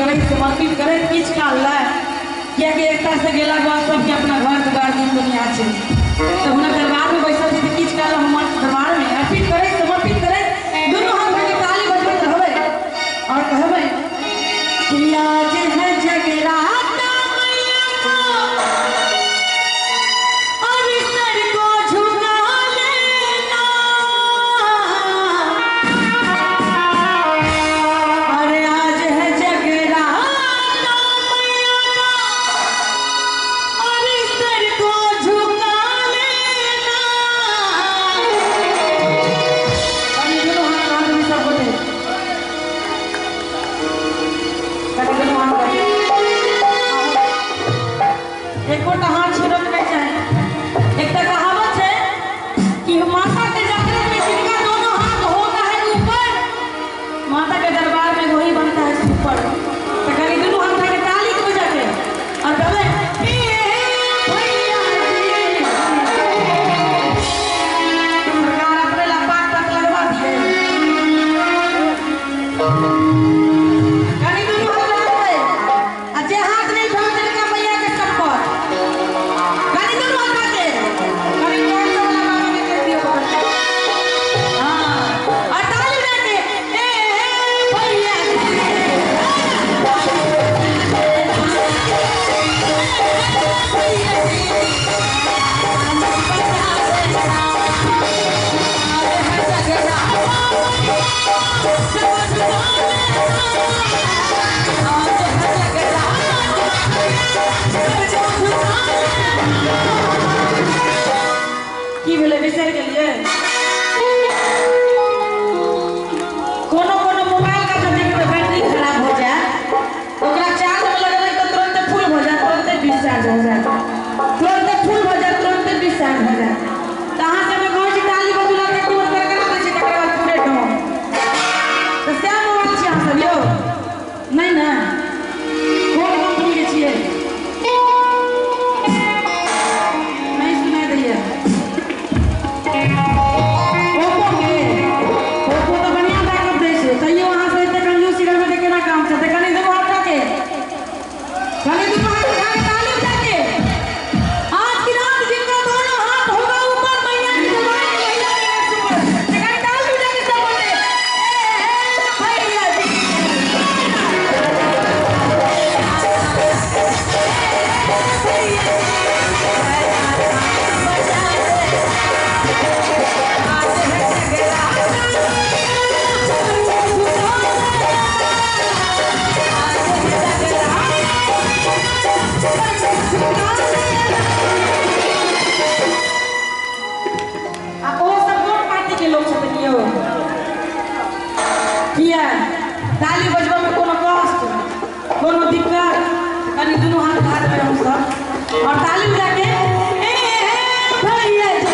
करैत समर्पित करैत किछु काल लए, कियाकि एकता से गेलाके बाद सबके अपना घर दुआर दिन दुनिया छै, तऽ हुनक दरबारमे बैसल छी तऽ किछु काल हमर दरबारमे अर्पित करैत समर्पित करैत दुनू हाथ के ताली बजबैत रहबै और कहबै कि आज है जगराता मैया को और सर को झुका लेना, अरे आज है जगराता मैया का और सर को झुका लेना। अभी दोनों हाथ हाथ में सब बोले, दोनों हाथ एकोटा हाथ छोड़क नहीं चाही। एक कहावत है कि माता के जागरण में जिनका दोनों हाथ होता है ऊपर, माता के दरबार में वही बनता है सुपर। तो कहीं दोनों हाथ के ताली के बजा के और कहबै ए भैया जी, सरकार अपने ला पाक पाक लगवा दिए। कहीं दोनों हाथ लगबै आ जे हाथ नहीं उठावे तिनका मैया के चप्पल। कहीं दोनों हाथ के कहीं कौन सा वाला बाबा के दे दियो पकड़ के। हाँ, और ताली बजा के ए भैया जी, की भेलै बिसरि गेलियै? कोनो कोनो मोबाइल का जब देखबै बैटरी खराब हो जाए, ओकरा चार्ज में लगेबै तऽ तुरंते फुल हो जाए, तुरंते डिस्चार्ज हो जाए, तुरंते फुल हो जाए, तुरंते डिस्चार्ज हो जाए। तऽ अहाँ सबके कहै छी ताली बजला के तुरंत करकरा दै छै, तकर बाद पूरे डाउन। तऽ सएह मोबाइल छै अहाँ सब यौ? नहि ने? कोन कंपनी के छियै? नहीं सुनाई दैया। ओप्पो के? ओप्पो तऽ बढ़िआँ बैकअप दै छै, तैयो अहाँ सब एते कंजूसी करबै तऽ केना काम चलतै? कनि दुनू हाथ उठा के, कनि दुनू हाथ उठा के ताली बजा के। आज की रात जिनका दोनों हाथ होगा ऊपर, मैया की दरबार में वही लगेगा सुपर। तऽ कनि ताली बजा के सब बोले ए भैया जी। आ ओ सब कोन पार्टी के लोक छथिन यौ? किया ताली बजबऽ में कोनो कष्ट कोनो दिक्कत? कनि दुनू हाथ उठा देबै हम सब और ताली बजा के ए भैया जी।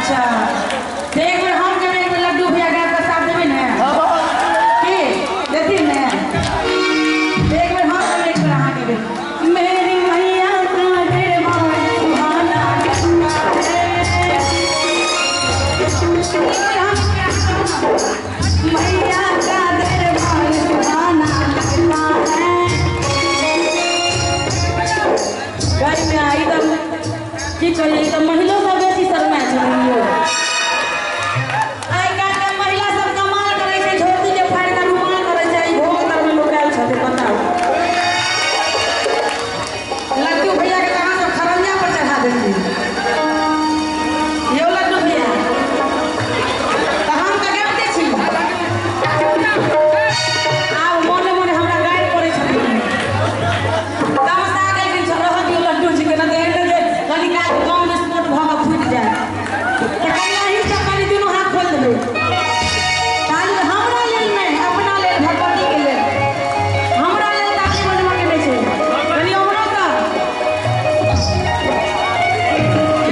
अच्छा तो एक बेर हम जेबै, एक बेर लड्डू भैया गाबि कऽ साथ देबै ने? की देथिन ने? एक बेर हम जेबै, एक बेर अहाँ गेबै। मेरी मैया का दरबार सुहाना लगता है। मैया का दरबार सुहाना लगता है। घर में आई तऽ की कहियै, तऽ महिलो सब बेसी शरमाइ छै। आइ काल्हि के महिला सब कमाल करै छै, धोती के फाड़ि कऽ रुमाल करै छै, ई भोग तरमे लुकायल छथिन। बताउ, लड्डू भैया के अहाँ सब खरंजा पर चढ़ा देथिन। यौ लड्डू भैया, तऽ हम तऽ गाबिते छी। आब मोने मोने हमरा गारि पड़ै छथिन, तमसा गेलखिन। रहऽ दियौ लड्डू जी के, नहि तऽ जे कनि काल बम विस्फोट भऽ कऽ फूटि जायत। तऽ कनि अहीं सब कनि दुनू हाथ खोलि देबै। ताली हमरा लेल नहि, अपना लेल, भगवती के लेल। हमरा लेल ताली बजबऽ के नहि छै, कनि ओमरो तऽ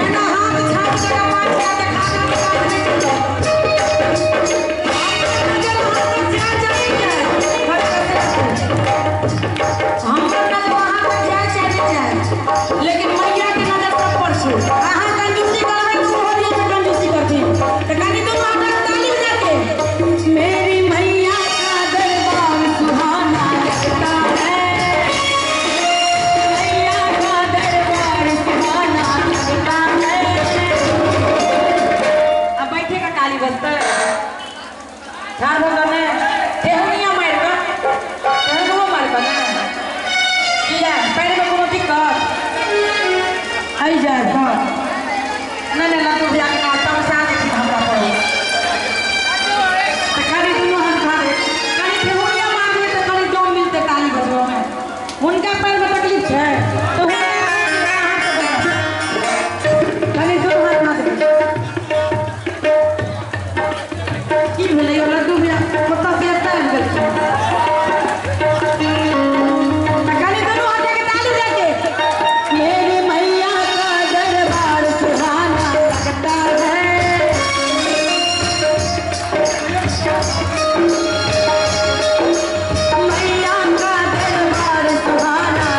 एना हाथ छाप के पाँच के खाना के काज नहि चलत। हमर नजर अहाँ पर जाय चाहे नहि जाय, लेकिन मैया के नजर सब पर छै। अहाँ कंजूसी करबै तऽ ओहो दिया से कंजूसी करथिन। तऽ कनि दुनू हाथ ताली बजा के। मेरी मैया का दरबार सुहाना लगता है। मैया का दरबार सुहाना लगता है। अब बैठे का ताली बजतै, ठाढ़ भऽ कऽ नहि, ठेहुनिया मारि कऽ, ठेहुनो मारि कऽ ने। किया, पैरमे कोनो दिक्कत आइ जाय? हँ, नहि नहि, लड्डू भैयाके नाम तमसा जेथिन हमरा पर। तऽ कनि दुनू हाथ उठा दे, कनि ठेहुनिया मारबै तऽ कनि दम मिलतै ताली बजबऽमे। हुनका पैरमे तकलीफ छै तऽ हुनका हाथ कनि दुनू हाथ उठा देबै। की भेलै यौ लड्डू भैया, कतऽ से एतऽ आबि गेलखिन? तऽ कनि दुनू हाथ के ताली जाके। मेरी मैया का दरबार सुहाना लगता है। मैया का दरबार सुहाना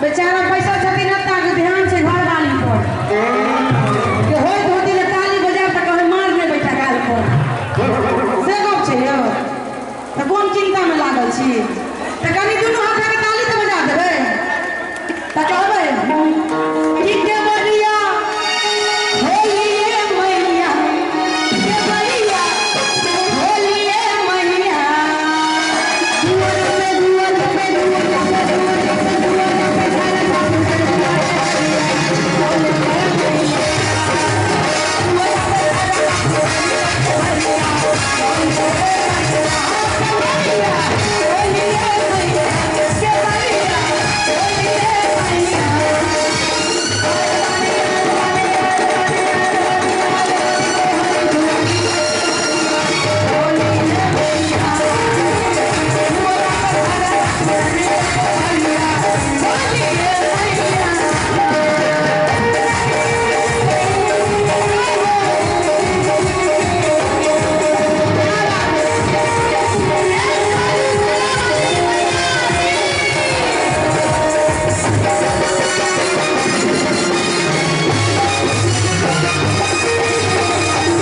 बेचारा पैसा छथिन एत्ता के ध्यान छै घरवाली पर के होइत होती ने ताली बजाय तऽ कहै मार नहि बैठा गाल पर। से गप छै यौ। तऽ कोन चिंता में लागल छी? तऽ कनि दुनू हाथके ताली तऽ बजा देबै। तऽ कहबै